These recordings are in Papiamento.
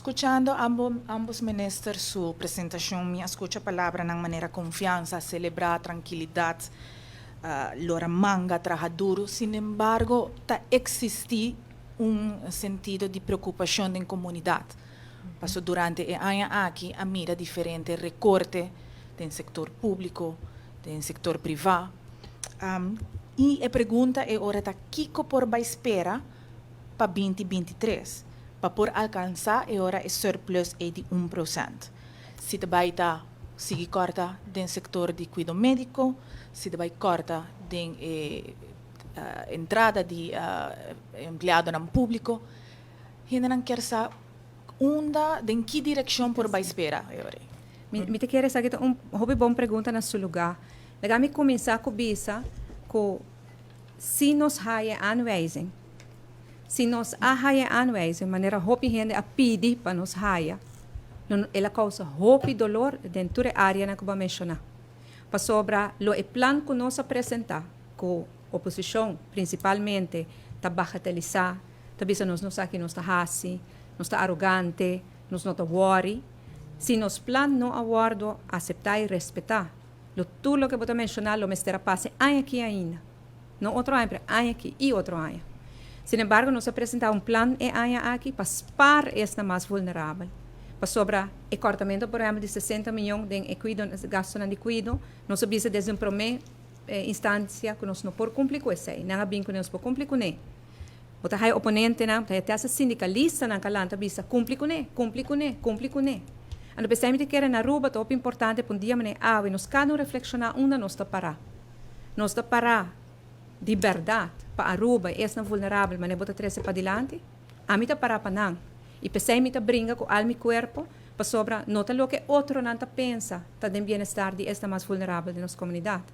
Skuchando ambos minister su presentashon, mi a skucha palabranan manera konfiansa, selebrá, trankilidat, lora manga, traha duru. Sin embargo, ta eksistí un sentido di preokupashon den komunidat. Paso durante e aña aki a mira diferente rekorte den sektor públiko, den sektor privá. I e pregunta e ora ta kiko por bai spera pa 2023 pa por alkansá e ora e surplus e di 1%. Si ta bai ta sigui kòrta den sektor di kuido médiko, si ta bai kòrta den e entrada di empleadonan públiko, hendenan kier sa unda, den ki direkshon por bai spera e ora. Mi ta kere esaki ta un hopi bon pregunta na su lugá. Laga mi kuminsá ku bisa ku si nos haya aanwijzing, si nos a haya aanwijzing manera hopi hende a pidi pa nos haya, el a kousa hopi dolor den tur e áreanan ku bo a menshoná. Pasobra lo e plan ku nos a presentá, ku oposishon prinsipalmente ta bagatelisá, ta bisa nos no sa ki nos ta hasi, nos ta arogante, nos no ta wòri. Si nos plan no a wòrdu aseptá i respetá, lo tur loke bo ta menshoná lo mester a pasa e aña akí ainda. No otro aña, pero e aña akí i otro aña. Sin embargo, nos a presentá un plan e aña akí pa spar esnan mas vulnerabel. Pasobra e kòrtamentu, por ehèmpel, di 60 mion den e kuido, gastunan di kuido, nos a bisa desde un promé instansia ku nos no por kumpli ku esei. Nan a bin ku nos por kumpli kuné. Bo ta haya oponentenan, bo ta haya te hasta sindikalistanan ka lanta bisa, Kumpli kuné, kumpli kuné, kumpli kuné. Anto p'esei mi ta kere na Aruba ta hopi importante pa un dia manera awe nos kada un reflekshoná unda nos ta pará. Nos ta pará di bèrdat pa Aruba i esnan vulnerabel manera bo ta trese padilanti? Ami ta pará pa nan i p'esei mi ta bringa ku al mi kuerpo pasobra no ta loke otronan ta pensa ta den bienestar di esnan mas vulnerabel den nos komunidat.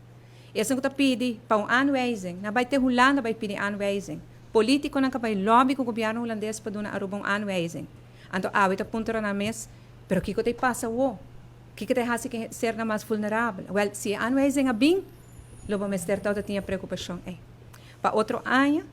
Esnan ku ta pidi pa un aanwijzing, nan bai te Hulanda bai pidi aanwijzing. Politikonan ka bai lobby ku gobièrnu hulandes pa duna Aruba un aanwijzing. Anto awe ta puntra nan mes, pero kiko ta e pasa awo? Kiko ta e hasi ku e sernan mas vulnerabel? Wèl, si e aanwijzing a bin, lo bo mester tabata tin e preokupashon ei. Pa otro aña,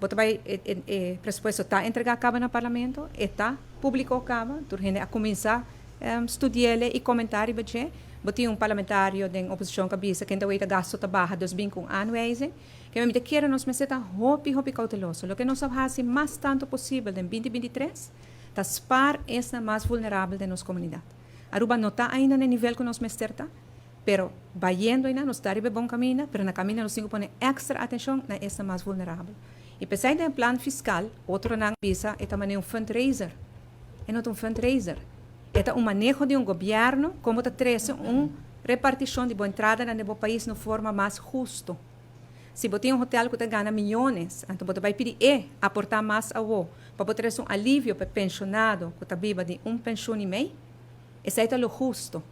bo ta bai, e presupuesto ta entregá kaba na Parlamento, e ta publikó kaba, tur hende a kuminsá studi'el i komentá riba dje. Bo tin un parlamentario den oposishon ku a bisa ken ta wei ta gasto ta baha, dus bin ku un aanwijzing. Keme mi ta kere nos mester ta hopi hopi kouteloso. Loke nos a hasi mas tantu posibel den 2023 ta spaar esnan mas vulnerabel den nos komunidat. Aruba no ta ainda na e nivel ku nos mester ta, pero bayendo einan nos ta riba e bon kaminda, pero na kaminda nos tin ku pone èkstra atenshon na esnan mas vulnerabel. I p'esei den e plan fiskal otronan bisa e ta manera un fundraiser. E no ta un fundraiser. E ta un maneho di un gobièrnu kon bo ta trese un repartishon di bo entradanan den bo pais na un forma mas hustu. Si bo tin un hotel ku ta gana miyones, anto bo ta bai pidi e aportá mas awo pa bo trese un alivio pa e penshonado ku ta biba di un penshun i mei. Esei ta lo hustu.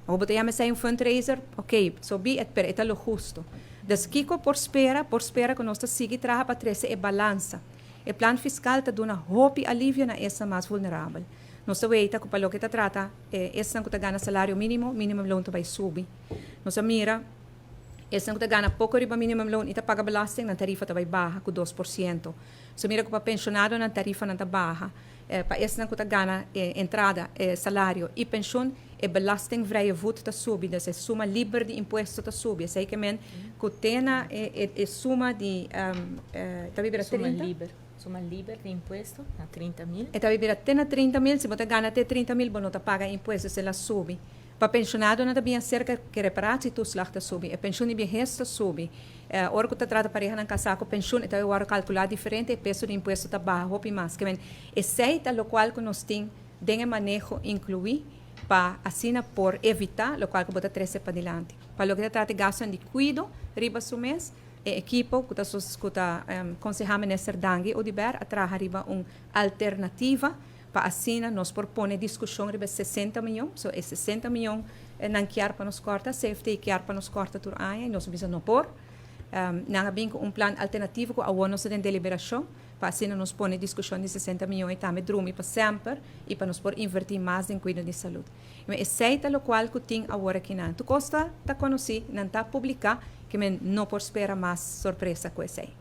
Awo bo ta yama esei un fundraiser? Ok, so be it, pero e ta lo hustu. Dus kiko por spera? Por spera ku nos ta sigui traha pa trese e balansa. E plan fiskal ta duna hopi alivio na esnan mas vulnerabel. Nos ta weita ku pa loke ta trata esnan ku ta gana salario mínimo, minimumloon ta bai subi. Nos a mira esnan ku ta gana poko riba minimumloon i ta paga belasting, nan tarifa ta bai baha ku 2%. Nos a mira ku pa penshonadonan tarifanan ta baha. Pa esnan ku ta gana entrada, salario i penshun, e belastingvrije voet ta subi, dus e suma liber di impuesto ta subi. Esei ke men ku te na e suma di ta bira 30. Suma liber di impuesto na 30.000. E ta bira te na 30.000. Si bo ta gana te 30.000 bo no ta paga impuesto, esei la subi. Pa penshonadonan ta bin aserka ke reparatietoeslag ta subi, e penshun di biehes ta subi. Ora ku ta trata parehanan kasá ku penshun e ta wòrdu kalkulá diferente, e peso di impuesto ta baha hopi mas. Ke men esei ta lokual ku nos tin den e maneho inkluí pa asina por evitá lokual ku bo ta trese padilanti. Pa loke ta trata e gastunan di kuido riba su mes, e ekipo ku ta ku ta konsehá Minister Dangui Oduber a traha riba un alternativa pa asina nos por pone diskushon riba e 60 mion. So e 60 mion nan kier pa nos kòrta, CFT kier pa nos kòrta tur aña i nos a bisa no por. Nan a bin ku un plan alternativo ku awor nos ta den deliberashon pa asina nos pone diskushon di 60 mion i tambe drumi pa semper i pa nos por invertí mas den kuido di salud. I esei ta lokual ku tin awor akinan. Tur kos ta konosí, nan ta publiká, ke men no por spera mas sorpresa ku esei.